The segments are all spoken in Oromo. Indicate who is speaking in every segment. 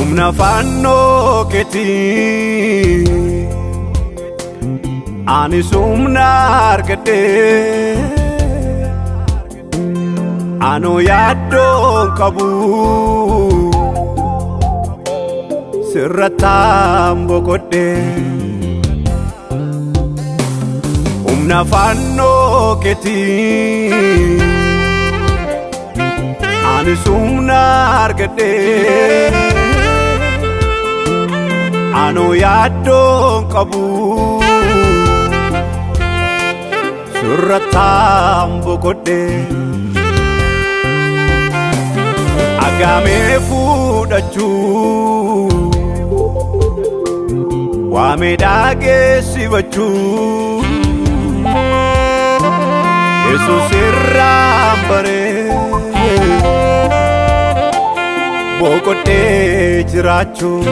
Speaker 1: Humna fannoo keetii ani humna argadhee anoo yaaddoon qabu sirrattaan boqodhee. Humna fannoo keetii ani humna argadhee anoo yaaddoon qabu sirrattaan boqodhee. Agamee fuudhachuu waamee dhageessifachuu Yesuus irraan baree boqodhee jiraachuu.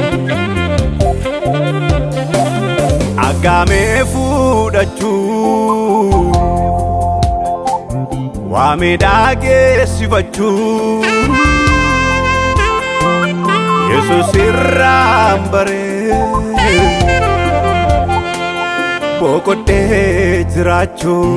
Speaker 1: Agamee fuudhachuu waamee dhageessifachuu Yesuus irraan baree boqodhee jiraachuu.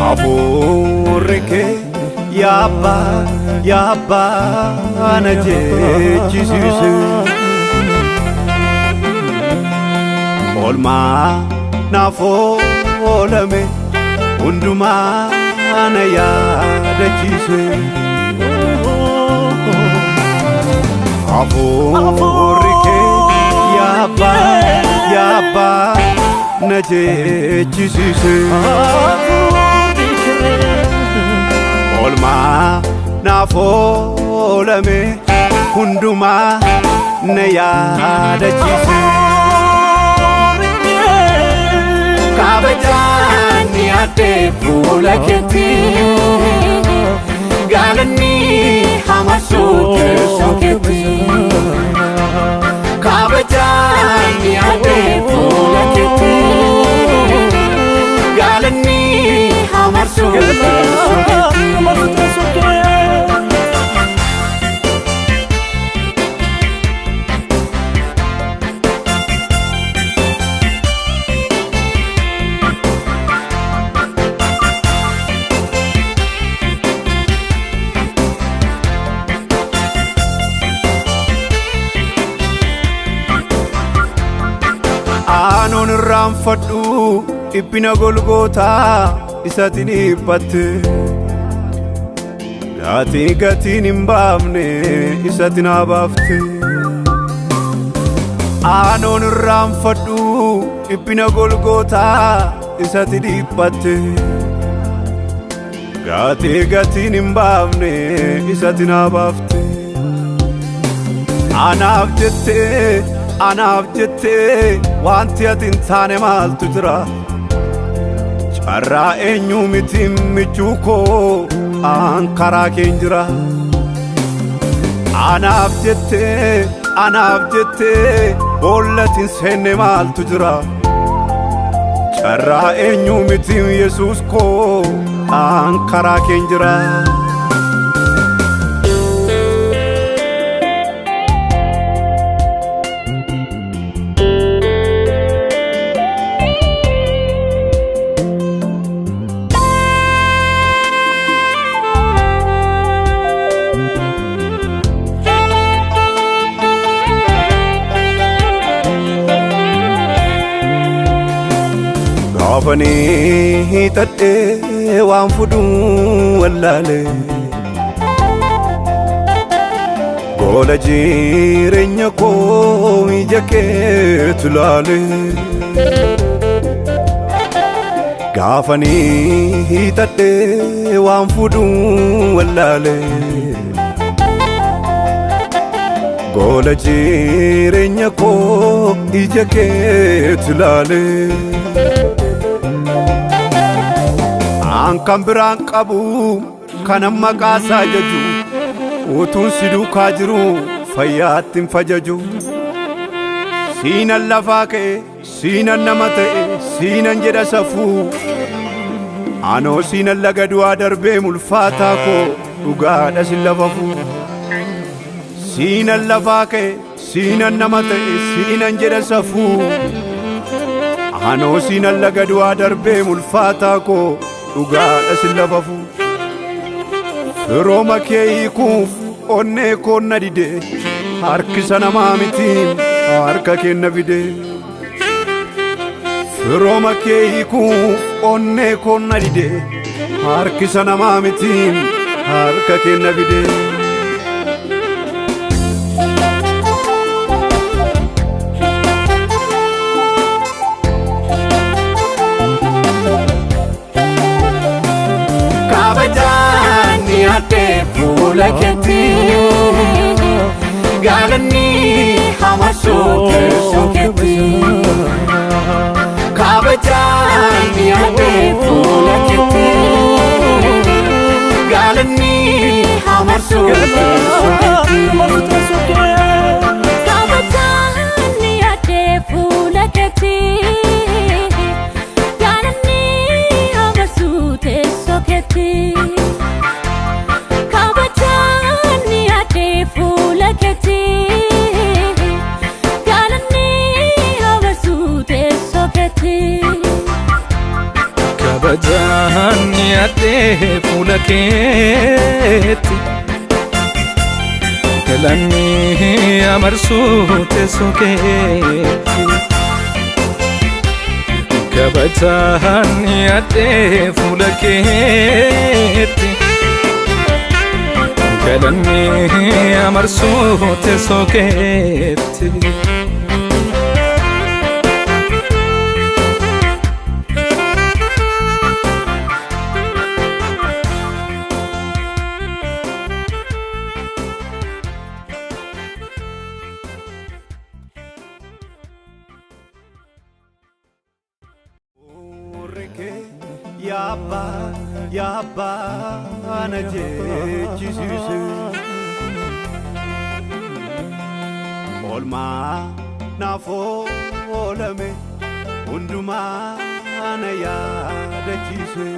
Speaker 1: Hafuurri kee yaabbaa yaabbaa na jechisiise. Oolmaa naaf oolame hundumaa na yaadachiise. Hafuurri kee yaabbaa yaabbaa na jechisiise. Oolmaa naaf oolame hundumaa na yaadachiise.
Speaker 2: Kabajaan ni addee fuula keetti galanni hamarsuu teessoo keetti. Kabajaan ni addee fuula keetti galanni hamarsuu teessoo keetti.
Speaker 1: Aanoon irraanfadhu dhiphina Golgootaa isatiin dhiphatte. Gatii gatiin hin baafne isatti naa baafte. Aanoon irraanfadhu dhiphina Golgootaa isatti dhiphatte. Gatii gatiin hin baafne isatti naa baafte. Anaaf jettee anaaf jettee wanti ati hin taane maaltu jira? Carraa eenyu miti michuu koo an karaa keen jira. Anaaf jettee anaaf jettee boollatti hin seenne maaltu jira? Carraa eenyu miti Yesuus koo an karaa keen jira. Gaafanii hiixadhee waan fuduu wallaale. Gola jireenya koo ija keetu laale. Gaafanii hiixadhee waan fuduu wallaale. Gola jireenya koo ija keetu laale. An kan biraan qabu kanan maqaa isaa jaju utuun si duukaa jiru fayyaatti hin fajaju. Siinan lafaa ka'e, siinan nama ta'e, siinan jedha safuu. Anoo siinan laga du'aa darbee mulfaataa koo dhugaadha sin lafafuu. Siinan lafaa ka'e, siinan nama ta'e, siinan jedha safuu. Anoo siinan laga du'aa darbee mulfaataa koo dhugaadha sin lafafuu. Firooma kee hiikuuf onnee koo na dide, harkisa namaa mitiin harka kee na fide. Firooma kee hiikuuf onnee koo na dide, harkisa namaa mitiin harka kee na fide.
Speaker 2: Kabajaan ni addee fuula keetti, galanni hamarsuu teessoo keetti. Kabajaan ni addee fuula keetti, galanni hamarsuu teessoo keetti.
Speaker 3: Kabajaan ni addee fuula keetti, galanni hamarsuu teessoo keetti. Kabajaan ni addee fuula keetti, galanni hamarsuu teessoo keetti.
Speaker 4: Kabajaan ni addee fuula keetti, galanni amarsuu teessoo keetti. Kabajaan ni addee fuula keetti, galanni amarsuu teessoo keetti.
Speaker 1: Yaabbaa yaabbaa na jechisiise. Oolmaa naaf oolame hundumaa na yaadachiise.